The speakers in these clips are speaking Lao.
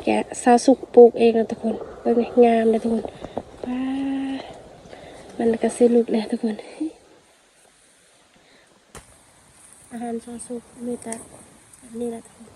ກະສາວສຸກປູກເອງນະທຸກຄົນ. ເບິ່ງ ງາມເດ້ທຸກຄົນ. ປາ ມັນກະຊິຫຼຸດແລ້ວທຸກຄົນ. ອາຫານສາວສຸກມີແຕ່ແບບນີ້ແຫຼະທຸກຄົນ.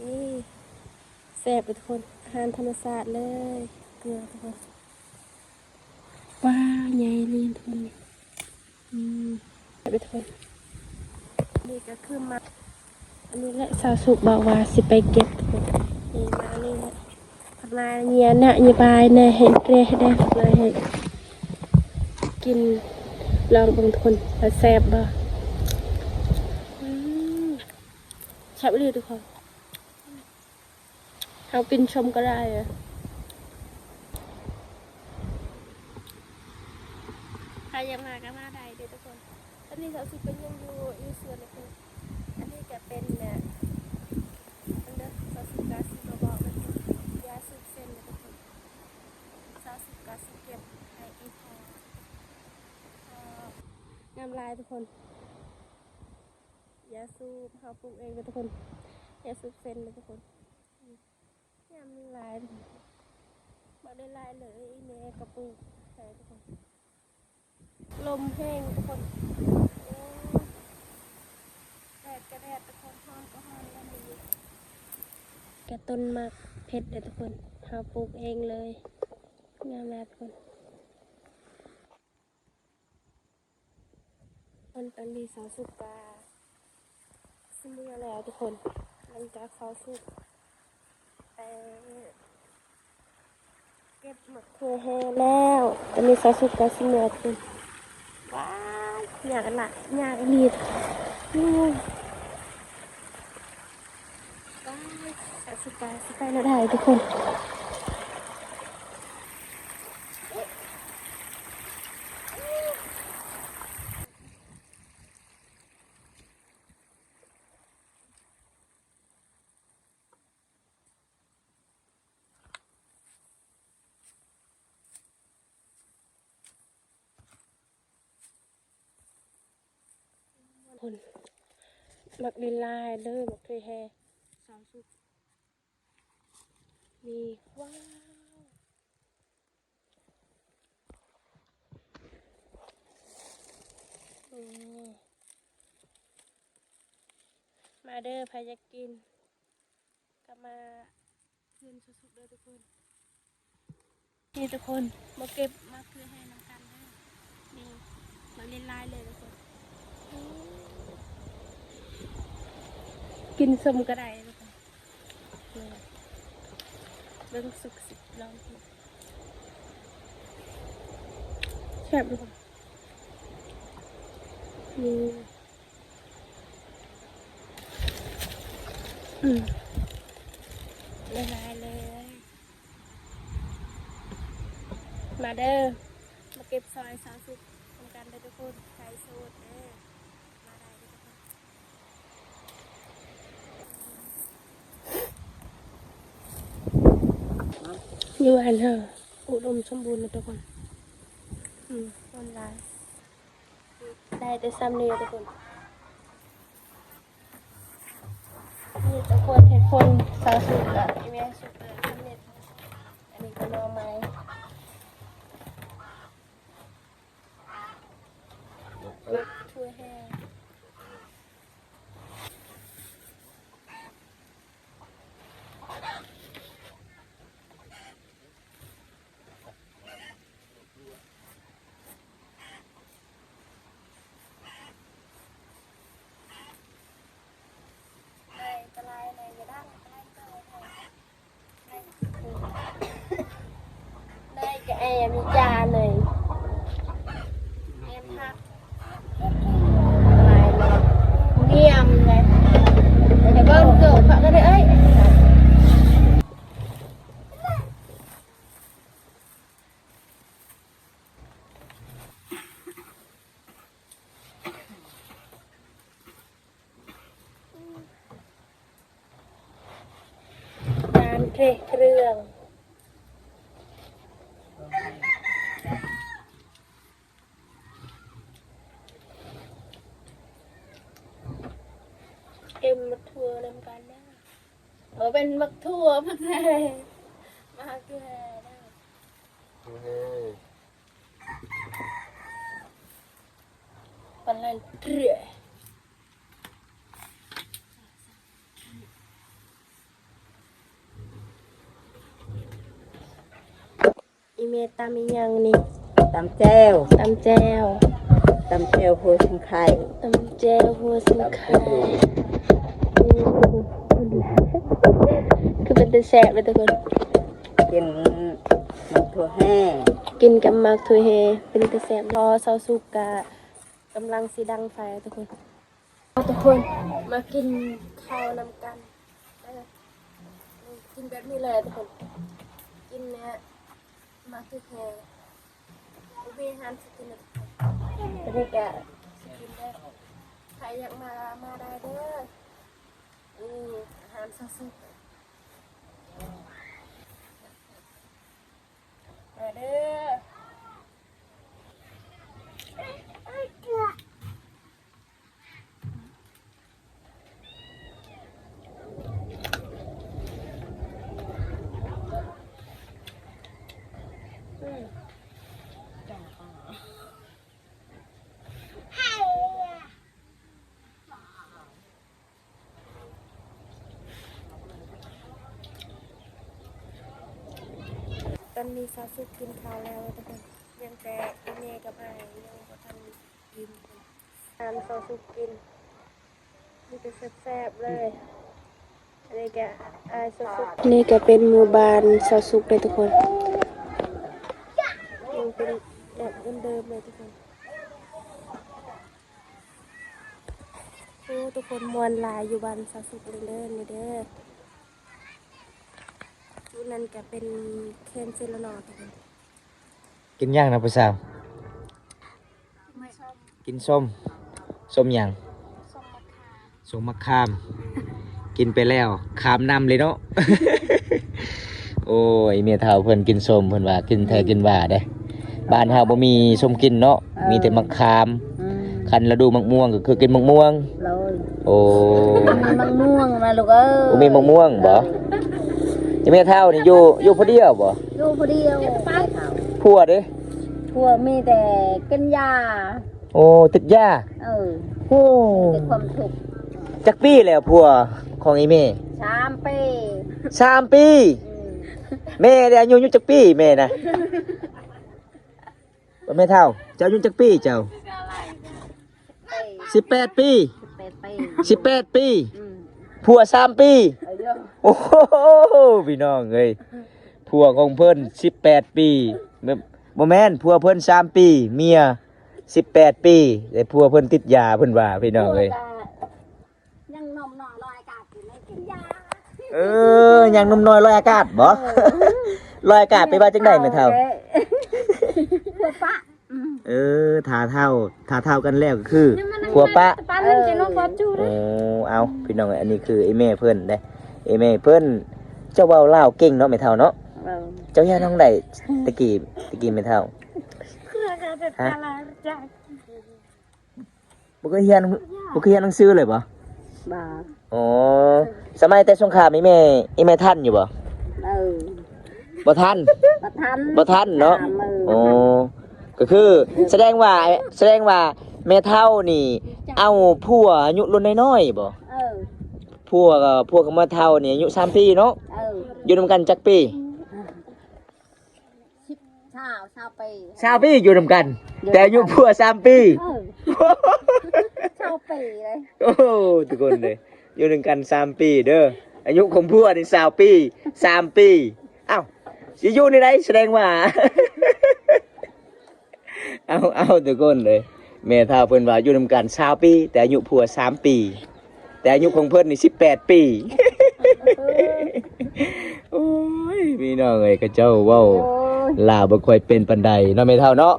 ນີ້ ແຊບເດ້ທຸກຄົນ. ອາຫານທຳມະຊາດເລີຍ ເກືອທຸກຄົນ. ປາ ໃຫຍ່ອີ່ຫຼີທຸກຄົນ. ອືມ ເດີທຸກຄົນ. ນີ້ກະຄືໝາກ ອັນນີ້ແຫຼະ ສາວສຸກບອກວ່າຊິໄປເກັບທຸກຄົນ. ນີ້ມານີ້ແຫຼະ ເພິ່ນວ່າເຍຍນະ ຍະບາຍແດ່ ເຫັນແກ່ແດ່ ເລີຍໃຫ້ກິນ ລອງເບິ່ງທຸກຄົນວ່າແຊບບໍ່. ອືມ ແຊບອີ່ຫຼີທຸກຄົນ. ເຮົາກິນຊົມກໍໄດ້ ໃຜຢາກມາກໍມາໄດ້ເດີທຸກຄົນ. ຕອນນີ້ສາວສຸກກໍຍັງຢູ່ ຢູ່ສວນເດີທຸກຄົນ. ອັນນີ້ກໍເປັນ ເອີ ເບິ່ງເດີ ສາວສຸກກໍຊິມາບອກເດີທຸກຄົນ ຢາສູບເສັ້ນເດີທຸກຄົນ. ສາວສຸກກໍຊິເກັບໃຫ້ອີ່ພໍ່ ງາມຫຼາຍທຸກຄົນ. ຢາສູບ ເຮົາປູກເອງເດີທຸກຄົນ. ຢາສູບເສັ້ນເດີທຸກຄົນ. ງາມຫຼາຍ ບັກຫຼາຍໆເລີຍ. ອີ່ແມ່ກໍປູກໃຫ້ທຸກຄົນ. ລົມແຮງທຸກຄົນ. ໂອ້ ແດດກໍແດດທຸກຄົນ ຮ້ອນກໍຮ້ອນ ລະມື້ນີ້. ກະຕົ້ນໝາກເຜັດເດີທຸກຄົນ ເຮົາປູກເອງເລີຍ. ງາມຫຼາຍທຸກຄົນ. ຕອນ ຕອນນີ້ສາວສຸກກະຊິເມືອແລ້ວທຸກຄົນ. ຫຼັງຈາກສາວສຸກໄປເກັບໝາກເຂືອແຮ່ແລ້ວ ຕອນນີ້ສາວສຸກກະຊິເມືອທຸກຄົນ. ວ້າຍ ຍາກຫຼາຍ ຍາກອີ່ຫຼີ. ວ້າຍ ສາວສຸກກະຊິໄປແນວໃດທຸກຄົນ. ຄົນ ໝາກຫຼາຍໆເດີ ໝາກເຂືອແຮ່ ສາວສຸກ. ນີ້ ວ້າວ ນີ້ ມາເດີ ໃຜຢາກກິນກໍມາເຮືອນສາວສຸກເດີທຸກຄົນ. ນີ້ທຸກຄົນ ມາເກັບໝາກເຂືອແຮ່ນຳກັນເດີ. ນີ້ ໝາກຫຼາຍໆເລີຍທຸກຄົນ. ກິນສົ້ມກໍໄດ້ທຸກຄົນ. ນີ້ ເບິ່ງສຸກຊິລອງກິນ ແຊບທຸກຄົນ. ນີ້ ອືມ ຫຼາຍໆເລີຍ. ມາເດີ ມາເກັບຊອຍສາວສຸກນຳກັນເດີທຸກຄົນ. ໃຜໂສດເດີ ມາໄດ້ເດີທຸກຄົນ. ຢູ່ອັນເຮົາອຸດົມສົມບູນເດີທຸກຄົນ. ອືມ ຄົນຫຼາຍ. ໄດ້ແຕ່ຊ່ຳນີ້ທຸກຄົນ. ນີ້ທຸກຄົນ ເຫັດຝົນ ສາວສຸກ ແລ້ວອີແມ່ສຸກເລີຍ. ອັນນີ້ກໍໜໍ່ໄມ້ ໝາກຖົ່ວແຮ່. ໄດ້ຕະໄລ ໄດ້ກະດັງ ຕະໄລເກົ່າ ໄດ້ກະແອມີຈາເລີຍ ແອມຮັກ ຕະໄລເນາະ ງຽມເລີຍ ແຕ່ເບິ່ງໂຕເຂົາກໍໄດ້ເອີຍ. ການເທເຄື່ອງ ເຕັມໝົດທົ່ວນຳກັນນະ. ເປັນໝາກຖົ່ວ ໝາກຖົ່ວແຮ່ ມາຫາຄືແຮ່ເດີ ໂອເຄ ປານນັ້ນເດ. ອີ່ແມ່ຕຳອີ່ຫຍັງນີ້? ຕຳແຈ່ວ ຕຳແຈ່ວ ຕຳແຈ່ວຫົວຊິງໄຄ ຕຳແຈ່ວຫົວຊິງໄຄ ຕຳແຈ່ວ ຄືເປັນຕາແຊບເດ້ທຸກຄົນ ກິນໝາກຖົ່ວແຮ່ ກິນກັບໝາກຖົ່ວແຮ່ ເປັນຕາແຊບ. ລໍຊາວສຸກກະກຳລັງຊິດັງໄຟທຸກຄົນ. ທຸກຄົນມາກິນເຂົ້ານຳກັນເດີ ກິນແບບນີ້ແຫຼະທຸກຄົນ ກິນແນະ ໝາກຖົ່ວແຮ່ ບໍ່ມີອາຫານຊິກິນແລ້ວທຸກຄົນ ອັນນີ້ກະຊິກິນແລ້ວ ໃຜຢາກມາ ມາໄດ້ເດີ ນີ້ອາຫານຊາວສຸກ ມາເດີ. ຕອນນີ້ຊາວສຸກກິນເຂົ້າແລ້ວທຸກຄົນ ຍັງແຕ່ອີ່ແມ່ກັບອ້າຍຍັງບໍ່ທັນ ກິນ ອາຫານຊາວສຸກກິນ ມີແຕ່ແຊບໆເລີຍ ອັນນີ້ກະ ອາ ຊາວສຸກ ນີ້ກະເປັນໝູ່ບ້ານຊາວສຸກເດີທຸກຄົນ ຍັງເປັນແບບເດີມໆເລີຍທຸກຄົນ. ໂອ້ ທຸກຄົນມ່ວນຫຼາຍຢູ່ບ້ານຊາວສຸກເດີ ນີ້ເດີ ຈຸດນັ້ນກະເປັນແຄມເຊລະນໍທຸກຄົນ. ກິນຫຍັງນະຜູ້ສາວ? ກິນສົ້ມ ສົ້ມຫຍັງ? ສົ້ມໝາກຂາມ ສົ້ມໝາກຂາມ ກິນໄປແລ້ວ ຂາມນຳເລີຍເນາະ. ໂອ້ຍ ແມ່ເຖົ້າເພິ່ນກິນສົ້ມ ເພິ່ນວ່າກິນແທ້ກິນຫວ່າເດ້ ບ້ານເຮົາບໍ່ມີສົ້ມກິນເນາະ ເອີ ມີແຕ່ໝາກຂາມ ອືມ ຄັນລະດູໝາກມ່ວງກໍຄືກິນໝາກມ່ວງ ໂດຍ ໂອ້ ບໍ່ມີໝາກມ່ວງນະລູກເອີຍ ບໍ່ມີໝາກມ່ວງບໍ? ເອີ ແມ່ເຖົ້ານີ້ຢູ່ ຢູ່ຜູ້ດຽວບໍ? ຢູ່ຜູ້ດຽວ ຜົວເດ້? ຜົວມີແຕ່ກິນຢາ. ໂອ້ ຕິດຢາ ເອີ ໂອ້ ມີແຕ່ຄວາມທຸກ. ຈັກປີແລ້ວຜົວຂອງອີ່ແມ່? ສາມປີ ສາມປີ ອືມ ແມ່ໄດ້ອາຍຸ ອາຍຸຈັກປີແມ່ນະ? ແມ່ເຖົ້າ ເຈົ້າອາຍຸຈັກປີເຈົ້າ? ສິບແປດປີ ສິບແປດປີ ສິບແປດປີ ອືມ ຜົວສາມປີ ເອີ ໂອ້ໂຫ ພີ່ນ້ອງເອີຍ ຜົວຂອງເພິ່ນສິບແປດປີ ບໍ່ແມ່ນ ຜົວເພິ່ນສາມປີ ເມຍ ສິບແປດປີ ແຕ່ຜົວເພິ່ນຕິດຢາເພິ່ນວ່າ ພີ່ນ້ອງເອີຍ ຍັງໜຸ່ມນ້ອຍລອຍອາກາດຢູ່ ກິນຢາ ເອີ ຍັງໜຸ່ມນ້ອຍລອຍອາກາດບໍ? ເອີ ລອຍອາກາດແປວ່າຈັ່ງໃດແມ່ເຖົ້າ? ຜົວປະ ອືມ ເອີ ຖ້າເຖົ້າ ຖ້າເຖົ້າກັນແລ້ວກໍຄືຜົວປະ ເອີ ໂອ້ ເອົາ ພີ່ນ້ອງເອີຍ ອັນນີ້ຄືອີ່ແມ່ເພິ່ນເດ້ ອີ່ແມ່ເພິ່ນ ເຈົ້າເວົ້າລາວເກັ່ງເນາະແມ່ເຖົ້າເນາະ ເອີ ເຈົ້າຮຽນຫ້ອງໃດ ແຕ່ກີ້ ແຕ່ກີ້ແມ່ເຖົ້າ? ຮະ? ບໍ່ເຄີຍຮຽນ ບໍ່ເຄີຍຮຽນໜັງສືເລີຍບໍ? ບໍ່ ອໍ ສະໄໝແຕ່ສົງຄາມ ອີ່ແມ່ ອີ່ແມ່ທັນຢູ່ບໍ? ເອີ ບໍ່ທັນ ບໍ່ທັນ ບໍ່ທັນເນາະ ອໍ ກໍຄືສະແດງວ່າ ສະແດງວ່າແມ່ເຖົ້ານີ້ເອົາຜົວອາຍຸລຸ້ນນ້ອຍໆບໍ? ເອີ ຜົວ ຜົວຂອງແມ່ເຖົ້ານີ້ອາຍຸສາມປີເນາະ ເອີ ຢູ່ນຳກັນຈັກປີ? ສິບ ຊາວ ຊາວປີ ຊາວປີຢູ່ນຳກັນ ຢູ່ນຳກັນ ແຕ່ອາຍຸຜົວສາມປີ ເອີ ຊາວປີເລີຍ ໂອ້ ທຸກຄົນເດີ ຢູ່ນຳກັນສາມປີເດີ ອາຍຸຂອງຜົວນີ້ຊາວປີ ສາມປີ ອ້າວ ຊິຢູ່ແນວໃດ ສະແດງວ່າ ເອົາ ເອົາ ທຸກຄົນເດີ ແມ່ເຖົ້າເພິ່ນວ່າຢູ່ນຳກັນຊາວປີ ແຕ່ອາຍຸຜົວສາມປີ ແຕ່ອາຍຸຂອງເພິ່ນນີ້ສິບແປດປີ ໂອ້ຍ ພີ່ນ້ອງເອີຍ ເຂົາເຈົ້າເວົ້າ ໂອ້ຍ ລາວບໍ່ຄ່ອຍເປັນປານໃດເນາະແມ່ເຖົ້າເນາະ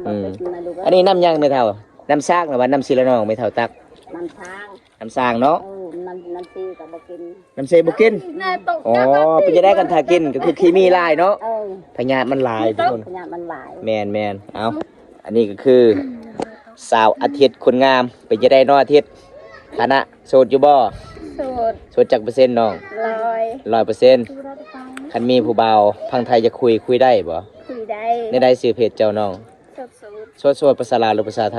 ອືມ ອືມ ອັນນີ້ນ້ຳຫຍັງແມ່ເຖົ້າ? ນ້ຳສ້າງ ຫຼືວ່ານ້ຳສີລະນອງແມ່ເຖົ້າຕັກ? ນ້ຳສ້າງ ນ້ຳສ້າງເນາະ ເອີ ນ້ຳ ນ້ຳສີກໍບໍ່ກິນ ນ້ຳເຊບໍ່ກິນ ອໍ ເປັນຈັ່ງໃດຄັນຖ້າກິນ ກໍຄືຂີ້ມີຫຼາຍເນາະ ເອີ ພະຍາດມັນຫຼາຍທຸກຄົນ ພະຍາດມັນຫຼາຍ ແມ່ນໆ ເອົາ ອັນນີ້ກໍຄືສາວອາທິດຄົນງາມ ເປັນຈັ່ງໃດນ້ອງອາທິດ ຖານະໂສດຢູ່ບໍ່? ໂສດ. ໂສດຈັກເປີເຊັນນ້ອງ? ຮ້ອຍ ຮ້ອຍເປີເຊັນ. ຄັນມີຜູ້ບ່າວຝັ່ງໄທຢາກຄຸຍ ຄຸຍໄດ້ບໍ່? ຄຸຍໄດ້. ແນວໃດຊື່ເພຈເຈົ້ານ້ອງ? ໂສດໆ. ໂສດໆ ພາສາລາວ ຫຼື ພາສາໄທ?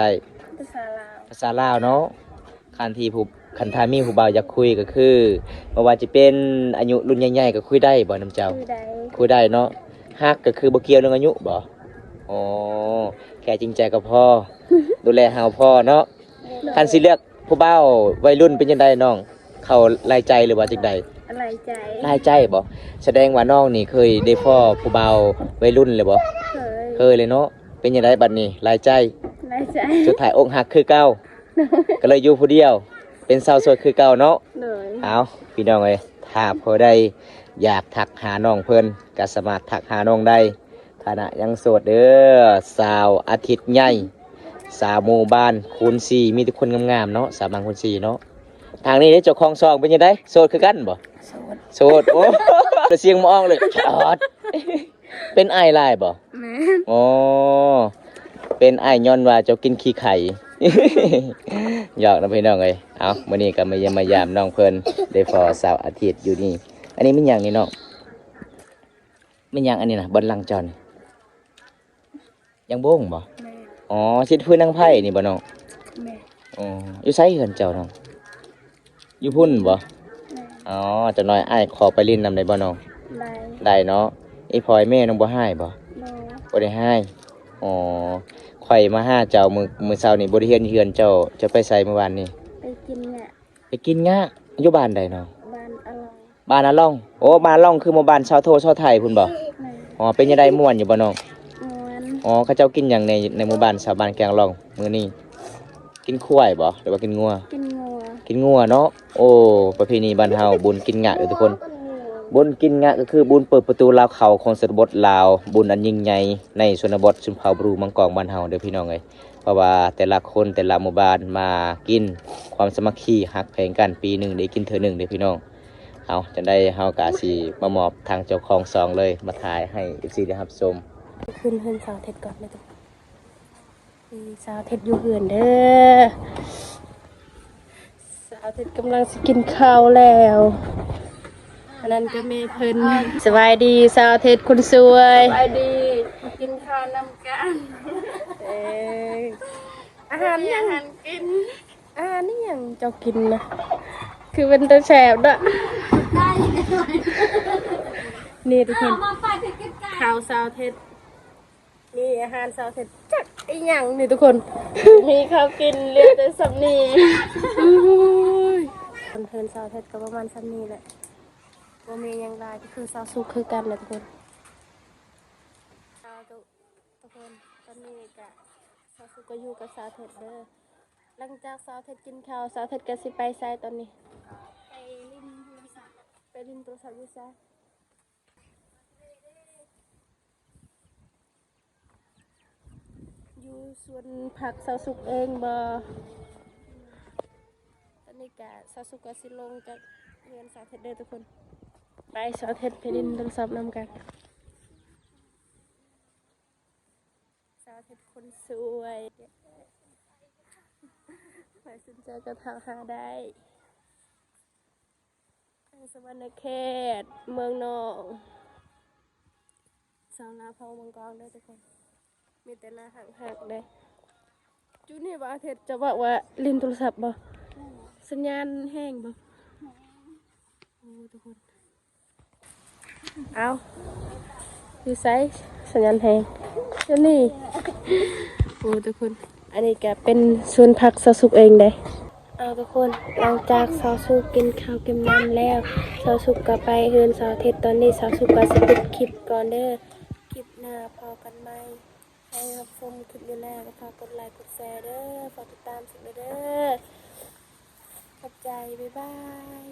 ພາສາລາວ. ພາສາລາວເນາະ. ຄັນທີ່ຜູ້ ຄັນຖ້າມີຜູ້ບ່າວຢາກຄຸຍກໍຄື ບໍ່ວ່າຈະເປັນອາຍຸລຸ້ນໃຫຍ່ໆ ກໍຄຸຍໄດ້ບໍ່ນຳເຈົ້າ? ຄຸຍໄດ້. ຄຸຍໄດ້ເນາະ. ຮັກກໍຄືບໍ່ກ່ຽວເລື່ອງອາຍຸບໍ່? ອໍ ແຄ່ຈິງໃຈກໍພໍ ດູແລເຮົາພໍເນາະ. ຄັນຊິເລືອກຜູ້ບ່າວໄວລຸ້ນເປັນຈັ່ງໃດນ້ອງ? ເຂົາຫຼາຍໃຈ ຫຼືວ່າຈັ່ງໃດ? ຫຼາຍໃຈ. ຫຼາຍໃຈບໍ່? ສະແດງວ່ານ້ອງນີ້ເຄີຍໄດ້ພໍ້ຜູ້ບ່າວໄວລຸ້ນແລ້ວບໍ່? ເຄີຍ. ເຄີຍເລີຍເນາະ. ເປັນຈັ່ງໃດບັດນີ້? ຫຼາຍໃຈ? ຫຼາຍໃຈ. ສຸດທ້າຍອົກຫັກຄືເກົ່າ ກໍເລີຍຢູ່ຜູ້ດຽວ ເປັນສາວໂສດຄືເກົ່າເນາະ. ໂດຍ. ເອົາ ພີ່ນ້ອງເອີຍ ຖ້າຜູ້ໃດຢາກທັກຫານ້ອງເພິ່ນ ກໍສາມາດທັກຫານ້ອງໄດ້. ຖານະຍັງໂສດເດີ ສາວອາທິດໃຫຍ່ ສາວໝູ່ບ້ານຄູນສີ່ ມີແຕ່ຄົນງາມໆເນາະ ສາວບ້ານຄູນສີ່ເນາະ. ທາງນີ້ເດ້ ເຈົ້າຂອງຊ່ອງເປັນຈັ່ງໃດ? ໂສດຄືກັນບໍ່? ໂສດ. ໂສດ. ໂອ້ ແຕ່ສຽງມາອອກເລີຍ ໂສດ. ເປັນອ້າຍຫຼາຍບໍ່? ແມ່ນ. ອໍ ເປັນອ້າຍຍ້ອນວ່າເຈົ້າກິນຂີ້ໄຂ່. ຫຍອກນະພີ່ນ້ອງເອີຍ. ເອົາ ມື້ນີ້ກໍມາຢ້ຽມມາຢາມນ້ອງເພິ່ນ ໄດ້ພໍ້ສາວອາທິດຢູ່ນີ້. ອັນນີ້ແມ່ນຫຍັງນີ້ນ້ອງ? ແມ່ນຫຍັງອັນນີ້ນະ? ບ່ອນຫຼັງເຈົ້ານີ້ ຍັງໂບງບໍ່? ແມ່ນ. ອໍ ຊິເຮັດຄືນາງໄພ້ນີ້ບໍ່ນ້ອງ? ແມ່ນ. ອໍ ຢູ່ໃສເຮືອນເຈົ້ານ້ອງ? ຢູ່ພຸ້ນບໍ່? ແມ່ນ. ອໍ ຈັກໜ້ອຍອ້າຍຂໍໄປຫຼິ້ນນຳໄດ້ບໍ່ນ້ອງ? ໄດ້. ໄດ້ເນາະ. ອີ່ພໍ່ອີ່ແມ່ນ້ອງບໍ່ຮ້າຍບໍ່? ບໍ່. ບໍ່ໄດ້ຮ້າຍ. ອໍ ຂ້ອຍມາຫາເຈົ້າມື້ ມື້ເຊົ້ານີ້ບໍ່ໄດ້ຮຽນຢູ່ເຮືອນເຈົ້າ. ເຈົ້າໄປໃສມື້ວານນີ້? ໄປກິນຫຍ້າ. ໄປກິນຫຍ້າ. ຢູ່ບ້ານໃດນ້ອງ? ບ້ານອາລອງ. ບ້ານອາລອງ. ໂອ້ ບ້ານອາລອງຄືໝູ່ບ້ານຊາວໂທຊາວໄທພຸ້ນບໍ່? ແມ່ນ. ອໍ ເປັນຈັ່ງໃດ ມ່ວນຢູ່ບໍ່ນ້ອງ? ມ່ວນ. ອໍ ເຂົາເຈົ້າກິນຫຍັງໃນ ໃນໝູ່ບ້ານຊາວບ້ານແກງອາລອງມື້ນີ້? ກິນຄວາຍບໍ່ ຫຼືວ່າກິນງົວ? ກິນງົວ. ກິນງົວເນາະ. ໂອ້ ປະເພນີບ້ານເຮົາ ບຸນກິນຫຍ້າເດີທຸກຄົນ. ບຸນກິນຫຍ້າກໍຄືບຸນເປີດປະຕູລາວເຂົ້າຂອງຊົນນະບົດລາວ ບຸນອັນຍິ່ງໃຫຍ່ໃນຊົນນະບົດຊົນເຜົ່າບຣູມັງກອງບ້ານເຮົາເດີພີ່ນ້ອງເອີຍ. ເພາະວ່າແຕ່ລະຄົນແຕ່ລະໝູ່ບ້ານມາກິນ ຄວາມສາມັກຄີຮັກແພງກັນ ປີໜຶ່ງໄດ້ກິນເທື່ອໜຶ່ງເດ້ພີ່ນ້ອງ. ເອົາ ຈັ່ງໃດເຮົາກະຊິມາມອບທາງເຈົ້າຂອງຊ່ອງເລີຍ ມາຖ່າຍໃຫ້ເອັຟຊີໄດ້ຮັບຊົມ. ຂຶ້ນເຮືອນສາວເທັດກ່ອນເດີ. ນີ້ສາວເທັດຢູ່ເຮືອນເດີ. ສາວເທັດກຳລັງຊິກິນເຂົ້າແລ້ວ. ອັນນັ້ນກໍແມ່ເພິ່ນ. ສະບາຍດີສາວເທັດຄົນສວຍ. ສະບາຍດີ. ມາກິນເຂົ້ານຳກັນ. ເອີ ອາຫານຫຍັງ? ອາຫານກິນ. ອາຫານອີ່ຫຍັງເຈົ້າກິນນະ? ຄືເປັນຕາແຊບເນາະ. ນີ້ທຸກຄົນ ເຂົ້າສາວເທັດ. ນີ້ອາຫານສາວເທັດ ຈັກອີ່ຫຍັງນີ້ທຸກຄົນ. ມີເຂົ້າກິນ ເຫຼືອແຕ່ສ່ຳນີ້. ໂອ້ຍ ເຮືອນສາວເທັດກໍປະມານສ່ຳນີ້ແຫຼະ ບໍ່ມີຫຍັງຫຼາຍ. ກໍຄືສາວສຸກຄືກັນແຫຼະທຸກຄົນ. ສາວຕຸ ທຸກຄົນ ຕອນນີ້ກະສາວສຸກກໍຢູ່ກັບສາວເທັດເດີ. ຫຼັງຈາກສາວເທັດກິນເຂົ້າ ສາວເທັດກໍຊິໄປໃສຕອນນີ້? ໄປຫຼິ້ນໂທລະສັບ. ໄປຫຼິ້ນໂທລະສັບຢູ່ໃສ? ຢູ່ສວນຜັກສາວສຸກເອງບໍ່? ຕອນນີ້ກະສາວສຸກກໍຊິລົງຈາກເຮືອນສາວເທັດເດີທຸກຄົນ. ໄປ ສາວເທັດໄປຫຼິ້ນໂທລະສັບນຳກັນ. ສາວເທັດຄົນສວຍ ໃຜສົນໃຈກໍທັກຫາໄດ້. ທາງສະຫວັນນະເຂດ ເມືອງນອງ ສາວລາວເຜົ່າມັງກອງເດີທຸກຄົນ. ມີແຕ່ໜ້າຮັກໆເດ້. ຈຸດນີ້ບໍ່ ອາທິດ ເຈົ້າບອກວ່າຫຼິ້ນໂທລະສັບບໍ່? ສັນຍານແຮງບໍ່? ໂອ້ ທຸກຄົນ. ເອົ້າ ຢູ່ໃສ? ສັນຍານແຮງຢູ່ນີ້. ໂອ້ ທຸກຄົນ ອັນນີ້ກະເປັນສວນຜັກສາວສຸກເອງເດ້. ເອົາ ທຸກຄົນ ຫຼັງຈາກສາວສຸກກິນເຂົ້າກິນນ້ຳແລ້ວ ສາວສຸກກໍໄປເຮືອນສາວເທັດ. ຕອນນີ້ສາວສຸກກໍຊິປິດຄລິບກ່ອນເດີ. ຄລິບໜ້າພໍ້ກັນໃໝ່. ໃຜຮັບຊົມຄລິບນີ້ແລ້ວກໍຝາກກົດໄລກົດແຊເດີ. ຝາກຕິດຕາມສຸກເດີ. ຂອບໃຈ. ບາຍບາຍ.